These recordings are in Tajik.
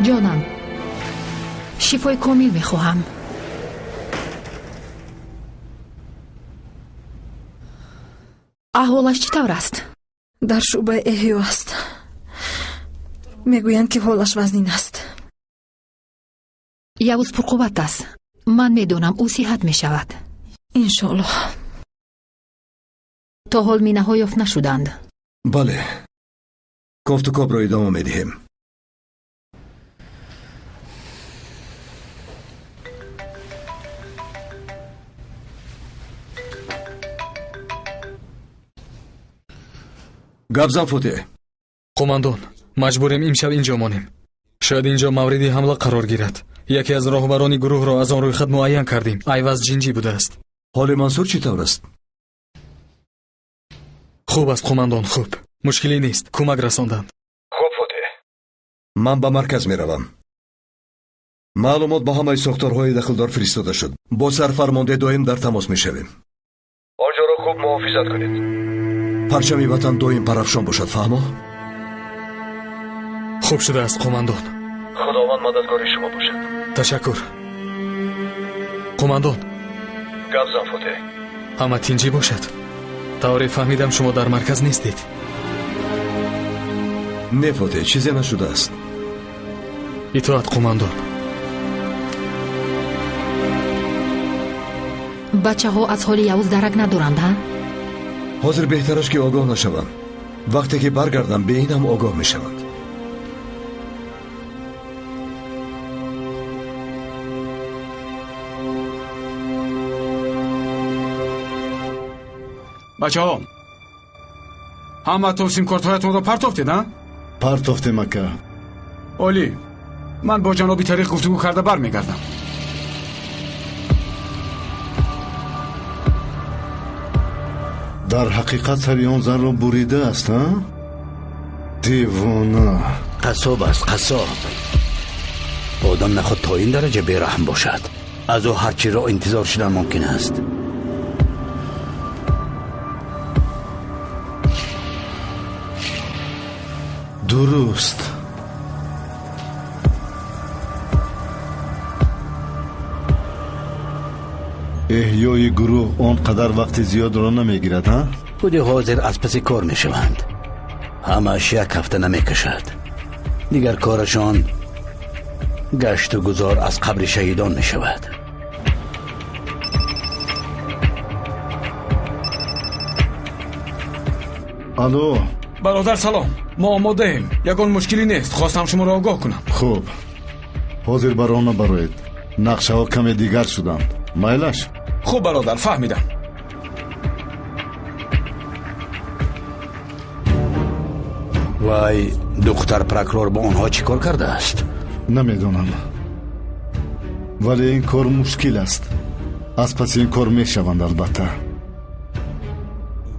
Ҷонам, шифои комил мехоҳам. Аҳволаш чӣ тавр аст? Дар шӯъбаи эҳё аст. Мегӯянд, ки ҳолаш вазнин аст. Явуз пурқувват аст. Ман медонам, ӯ сиҳат мешавад. Иншоаллоҳ. То ҳол минаҳо ёфт нашуданд. Бале, кофтукобро идома медиҳем. Гап зан, Фотеҳ. Қумандон, маҷбурем имшаб инҷо монем. Шояд инҷо мавриди ҳамла қарор гирад. Яке аз роҳбарони гурӯҳро аз он рӯйхат муайян кардем. Айваз Ҷинҷӣ будааст. Ҳоли Мансур чӣ тавр аст? Хуб аст, қумандон, хуб. Мушкиле нест, кӯмак расонданд. Хуб, Фотеҳ. Ман ба марказ меравам. Маълумот ба ҳамаи сохторҳои дахлдор фиристода шуд. Бо сарфармонде доим дар тамос мешавем. Он ҷоро хуб муҳофизат кунед. Парчами ватан доим парафшон бошад, фаҳмо? Хуб шудааст, қумандон. Худованд мададгори шумо бошад. Ташаккур. Қумандон. Гап зан, Фотеҳ. Ҳама тинҷӣ бошад. Тавре фаҳмидам, шумо дар марказ нестед. Не, Фотеҳ, чизе нашудааст. Итоат, қумандон. Бачаҳо аз ҳоли Явуз дарак надоранд, а? Ҳозир беҳтараш ки огоҳ нашаванд. Вақте ки баргардам, бе ин ҳам огоҳ мешаванд. Бачаҳо, ҳаматон симкортҳоятонро партофтед, а? Партофтем, ака. Олӣ, ман бо ҷаноби Тариқ гуфтугӯ карда бармегардам. Дар ҳақиқат сари он занро буридааст, а? Девона. Қассоб аст, қассоб. Одам наход то ин дараҷа бераҳм бошад. Аз ӯ ҳар чиро интизор шудан мумкин аст. Дуруст. Эҳёи гурӯҳ он қадар вақти зиёдро намегирад, ҳа? Худи ҳозир аз паси кор мешаванд. Ҳамааш як ҳафта намекашад. Дигар корашон гашту гузор аз қабри шаҳидон мешавад. Алло. Бародар, салом. Мо омодаем. Ягон мушкилӣ нест. Хостам шуморо огоҳ кунам. Хуб, ҳозир барона бароед. Нақшаҳо каме дигар шуданд. Майлаш? Хуб, бародар, фаҳмидам. Вай, духтар прокурор бо онҳо чӣ кор кардааст? Намедонам, вале ин кор мушкил аст. Аз паси ин кор мешаванд, албатта.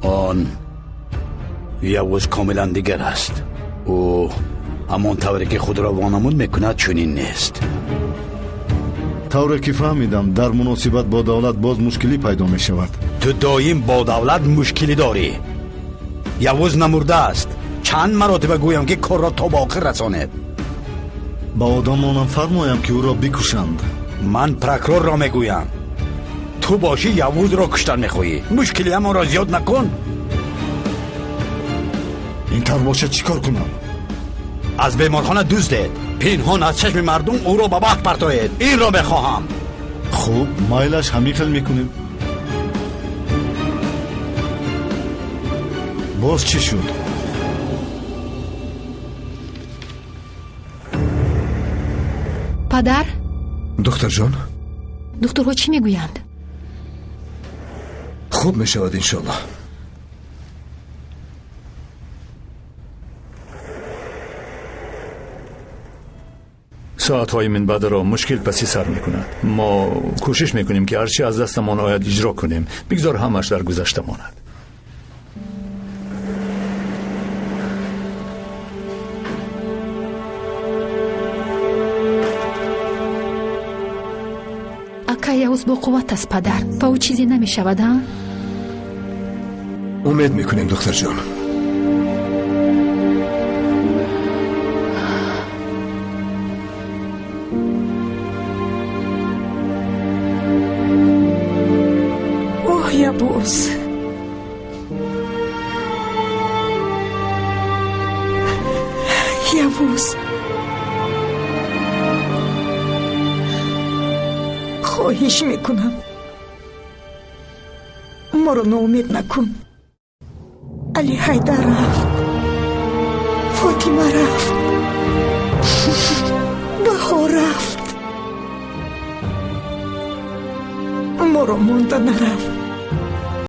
Он Явуз комилан дигар аст. Ӯ ҳамон тавре ки худро вонамуд мекунад, чунин нест. Тавре ки фаҳмидам, дар муносибат бо давлат боз мушкилӣ пайдо мешавад. Ту доим бо давлат мушкилӣ дорӣ. Явуз намурдааст. Чанд маротиба гӯям, ки корро то ба охир расонед. Ба одамонам фармоям, ки ӯро бикушанд. Ман прокурорро мегӯям. Ту бошӣ Явузро куштан мехоҳӣ. Мушкилиамонро зиёд накун. Ин тавр бошад, чӣ кор кунам? Аз беморхона дуздед. Пинҳон аз чашми мардум ӯро ба баҳр партоед. Инро мехоҳам. Хуб, майлаш, ҳамин хел мекунем. Боз чӣ шуд? Падар? Духтарҷон? Духтурҳо чӣ мегӯянд? Хуб мешавад, иншоаллоҳ. Соатҳои минбаъдро мушкил паси сар мекунад. Мо кӯшиш мекунем, ки ҳарчи аз дастамон ояд иҷро кунем. Бигзор ҳамаш дар гузашта монад. Ака Явуз бо қувват аст, падар. Ба ӯ чизе намешавад, а? Умед мекунем,ухтарҷон. Явуз, Явуз, хоҳиш мекунам, моро ноумед накун. Али Ҳайдар рафт, Фотима рафт, Баҳор рафт, моро монда нарафт.